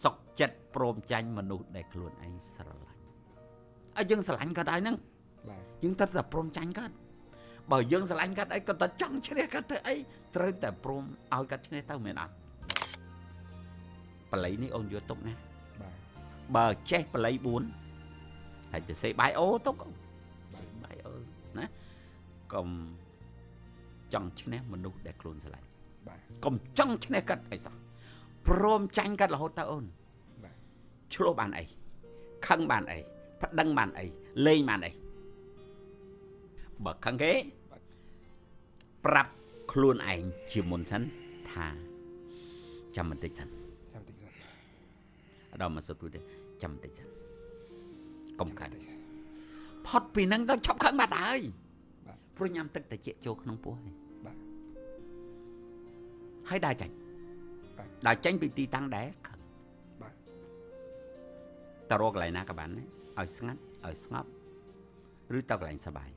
សុកចិត្តព្រមចាញ់មនុស្សដែលខ្លួនឯងស្រឡាញ់ ឲ្យយើងស្រឡាញ់គាត់ហើយហ្នឹង យើងត្រូវតែព្រមចាញ់គាត់។ បើយើងស្រឡាញ់គាត់អី ក៏តែចង់ឈ្នះគាត់ទៅអី ត្រូវតែព្រមឲ្យគាត់ឈ្នះទៅ មែនអត់? បល័យនេះអូនយកទុកណា។ បាទ បើចេះបល័យ4ហើយ ទៅសេបាយអូទុក សេបាយអូណា កុំចង់ឈ្នះមនុស្សដែលខ្លួនស្រឡាញ់ បាទ កុំចង់ឈ្នះគាត់អីសោះ ព្រមចាញ់គាត់រហូតទៅអូន។ បាទ ឆ្លោះបានអី ខឹងបានអី ប្តឹងបានអី លេងបានអី? បើខឹងគេ ប្រាប់ខ្លួនឯងជាមុនសិនថា ចាំបន្តិចសិន ចាំបន្តិចសិន ដល់មកសុទ្ធទេ ចាំបន្តិចសិន កុំខឹង ផុតពីហ្នឹងទៅឈប់ខឹងបាត់ហើយ ព្រោះញ៉ាំទឹកតិចចូលក្នុងពោះហើយ។ បាទ ហើយដើរចាញ់ ដើរចេញពីទីតាំងដែរខឹង។ បាទ តរកកន្លែងណាក៏បានដែរ ឲ្យស្ងាត់ឲ្យស្ងប់ ឬទៅកន្លែងសប្បាយ